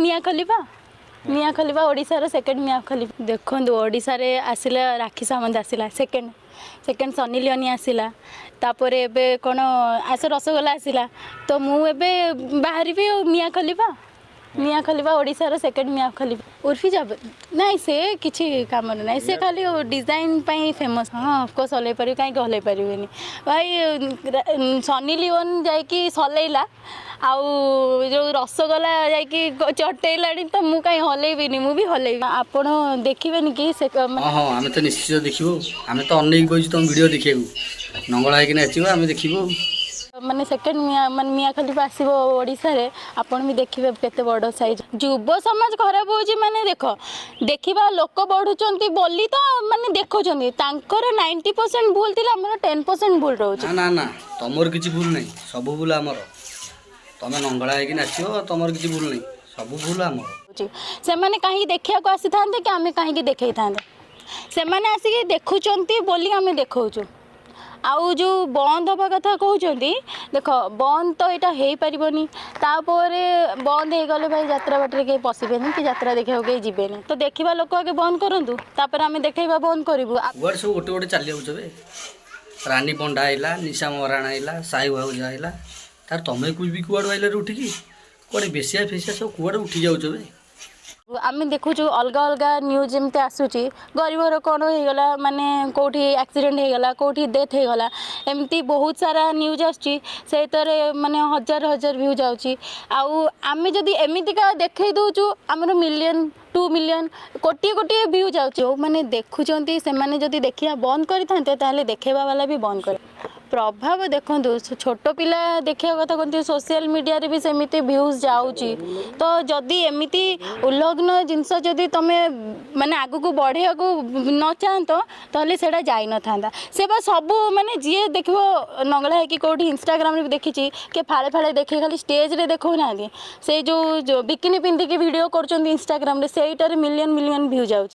ମିଆଁ Khalifa, ମିଆଁ Khalifa, ଓଡ଼ିଶାର second ମିଆଁ Khalifa. ଦେଖନ୍ତୁ, ଓଡ଼ିଶାରେ ଆସିଲା ରାକ୍ଷୀ ସାମନ୍ତ ଆସିଲା ସେକେଣ୍ଡ, ସେକେଣ୍ଡ ସନି ଲିଓନି ଆସିଲା, ତାପରେ ଏବେ କ'ଣ ଆସ ରସଗୋଲା ଆସିଲା। ତ ମୁଁ ଏବେ ବାହାରିବି ଆଉ ମିଆଁ ଖଲିଫା, ମିଆଁ ଖଲିଫା, ଓଡ଼ିଶାର ସେକେଣ୍ଡ ମିଆଁ ଖଲିଫା। ଉର୍ଫି ଜାଭେଦ ନାଇଁ, ସେ କିଛି କାମରେ ନାହିଁ, ସେ ଖାଲି ଡିଜାଇନ୍ ପାଇଁ ଫେମସ୍। ହଁ, ଅଫକୋର୍ସ ହଲେଇ ପାରିବି, କାହିଁକି ହଲେଇ ପାରିବିନି ଭାଇ? ସନି ଲିଓନ୍ ଯାଇକି ହଲେଇଲା ଆଉ ଯେଉଁ ରସଗୋଲା ଯାଇକି ଚଟେଇଲାଣି, ତ ମୁଁ କାହିଁ ହଲେଇବିନି? ମୁଁ ବି ହଲେଇବି। ଆପଣ ଦେଖିବେନି କି ସେ ମାନେ? ହଁ, ଆମେ ତ ନିଶ୍ଚିତ ଦେଖିବୁ। ଆମେ ତ ଅନେଇକି ବସିଛୁ ତମ ଭିଡ଼ିଓ ଦେଖିବାକୁ। ନଙ୍ଗଳା ହେଇକି ନାଚିବ, ଆମେ ଦେଖିବୁ। ମାନେ ସେକେଣ୍ଡ ମିଆଁ, ମାନେ ମିଆଁ ଖଲିଫା ଆସିବ ଓଡ଼ିଶାରେ, ଆପଣ ବି ଦେଖିବେ କେତେ ବଡ଼ ସାଇଜ୍। ଯୁବ ସମାଜ ଖରାପ ହେଉଛି ମାନେ ଦେଖ, ଦେଖିବା ଲୋକ ବଢ଼ୁଛନ୍ତି ବୋଲି ତ ମାନେ ଦେଖୁଛନ୍ତି। ତାଙ୍କର 90% ଭୁଲ ଥିଲା, ଆମର 10% ଭୁଲ ରହୁଛି। ନା ନା ନା, ତମର କିଛି ଭୁଲ ନାହିଁ, ସବୁ ଭୁଲ ଆମର। ତମେ ନଙ୍ଗଳା ହେଇକି ନାଚିବ, ତମର କିଛି ଭୁଲ ନାହିଁ, ସବୁ ଭୁଲ ଆମର। ସେମାନେ କାହିଁକି ଦେଖିବାକୁ ଆସିଥାନ୍ତେ କି ଆମେ କାହିଁକି ଦେଖେଇଥାନ୍ତେ? ସେମାନେ ଆସିକି ଦେଖୁଛନ୍ତି ବୋଲି ଆମେ ଦେଖାଉଛୁ। ଆଉ ଯେଉଁ ବନ୍ଦ ହେବା କଥା କହୁଛନ୍ତି, ଦେଖ, ବନ୍ଦ ତ ଏଇଟା ହେଇପାରିବନି। ତାପରେ ବନ୍ଦ ହେଇଗଲେ ଭାଇ, ଯାତ୍ରା ବାଟରେ କେହି ପଶିବେନି କି ଯାତ୍ରା ଦେଖିବାକୁ କେହି ଯିବେନି। ତ ଦେଖିବା ଲୋକ ଆଗେ ବନ୍ଦ କରନ୍ତୁ, ତାପରେ ଆମେ ଦେଖେଇବା ବନ୍ଦ କରିବୁ। କୁଆଡ଼େ ସବୁ ଗୋଟେ ଗୋଟେ ଚାଲି ଯାଉଛ ବେ? ରାନୀ ପଣ୍ଡା ଆଇଲା, ନିଶା ମହାରାଣା ଆଇଲା, ସାଇ ଭାଉଜ ଆଇଲା, ତାର ତମେ ବି କୁଆଡ଼ୁ ଆଇଲାରେ ଉଠିକି? କୁଆଡ଼େ ବେଶିଆ ଫେସିଆ ସବୁ କୁଆଡ଼େ ଉଠି ଯାଉଛ ବେ? ଆମେ ଦେଖୁଛୁ ଅଲଗା ଅଲଗା ନ୍ୟୁଜ୍ ଯେମିତି ଆସୁଛି, ଗରିବର କ'ଣ ହେଇଗଲା, ମାନେ କେଉଁଠି ଆକ୍ସିଡେଣ୍ଟ ହେଇଗଲା, କେଉଁଠି ଡେଥ୍ ହେଇଗଲା, ଏମିତି ବହୁତ ସାରା ନ୍ୟୁଜ୍ ଆସୁଛି। ସେଇଥିରେ ମାନେ ହଜାର ହଜାର ଭ୍ୟୁ ଯାଉଛି। ଆଉ ଆମେ ଯଦି ଏମିତିକା ଦେଖେଇ ଦେଉଛୁ, ଆମର ମିଲିୟନ୍, 2 ମିଲିୟନ୍, କୋଟିଏ କୋଟିଏ ଭ୍ୟୁ ଯାଉଛି। ଯେଉଁମାନେ ଦେଖୁଛନ୍ତି, ସେମାନେ ଯଦି ଦେଖିବା ବନ୍ଦ କରିଥାନ୍ତେ, ତାହେଲେ ଦେଖେଇବା ବାଲା ବି ବନ୍ଦ କରେ। ପ୍ରଭାବ ଦେଖନ୍ତୁ, ଛୋଟ ପିଲା ଦେଖିବା କଥା କୁହନ୍ତି, ସୋସିଆଲ ମିଡ଼ିଆରେ ବି ସେମିତି ଭ୍ୟୁଜ୍ ଯାଉଛି। ତ ଯଦି ଏମିତି ଉଲଗ୍ନ ଜିନିଷ ଯଦି ତୁମେ ମାନେ ଆଗକୁ ବଢ଼େଇବାକୁ ନ ଚାହାନ୍ତ, ତାହେଲେ ସେଇଟା ଯାଇନଥାନ୍ତା। ସେ ବା ସବୁ ମାନେ ଯିଏ ଦେଖିବ ନଙ୍ଗଳା ହେଇକି କେଉଁଠି ଇନଷ୍ଟାଗ୍ରାମରେ ବି ଦେଖିଛି, କିଏ ଫାଳେ ଫାଳେ ଦେଖି ଖାଲି ଷ୍ଟେଜ୍ରେ ଦେଖାଉନାହାନ୍ତି। ସେଇ ଯେଉଁ ବିକିନି ପିନ୍ଧିକି ଭିଡ଼ିଓ କରୁଛନ୍ତି ଇନଷ୍ଟାଗ୍ରାମରେ, ସେଇଟାରେ ମିଲିୟନ୍ ମିଲିୟନ୍ ଭ୍ୟୁ ଯାଉଛି।